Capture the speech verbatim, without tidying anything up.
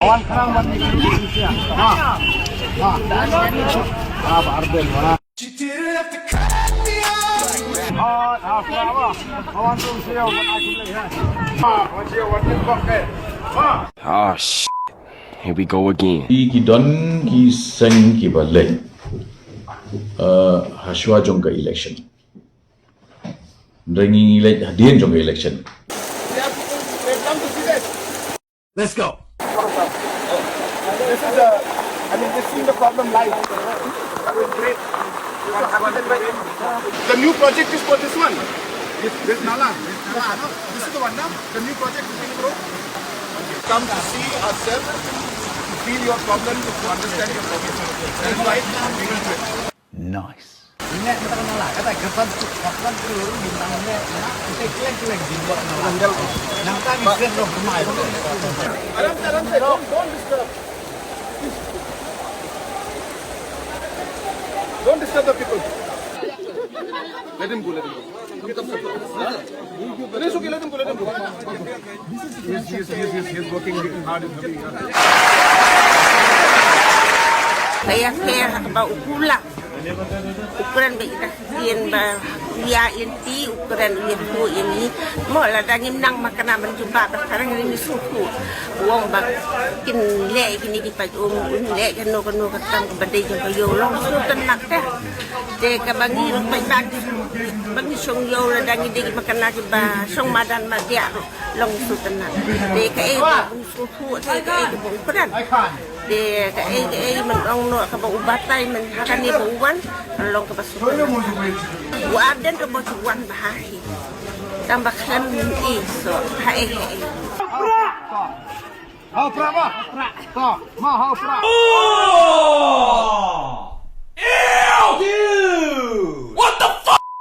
Oh, sh-, here we go again. Ki, ki don ki seng kiba leh, uh, hashwa jong ka election. Ngi leh hadien jong ka election. Let's go. This is a, I mean, this is the problem lies. The new project is for this one. This, this nala. This is the one now. The new project is being grown. Come to see ourselves, to feel your problems, to understand your problems. That is why we will do it. Nice. Aram se, aram se, don't, don't disturb. Don't disturb the people. Let him go, let him go. It's okay, let him go, let him go. Yes, yes, yes, yes, he's working hard, he's working hard. Kaya kaya ba u kulang. U kren ba ita kien ba ia inti u kren ia tu ini. Mo la dang im nang makana ban jumpa ba karang ini suku. Wong ba kin le kini ki paj um un le kano kano ka kam ka badai jong ka yo long su tan nak teh. Te ka bangi rong paj bag bangi song yo la dang ide ki makana ki ba song madan ma dia ro long su tan nak. Te ka e ba un su hu te ka e ki bong pedan. Te ka e ka e man ong no ka ba u batai man ha kani ba u wan long ka ba su tan nak. U aden ka ba u wan ba ha hi. Tang ba khlem i so ha e ha e. Hau pra ba. To ma hau pra.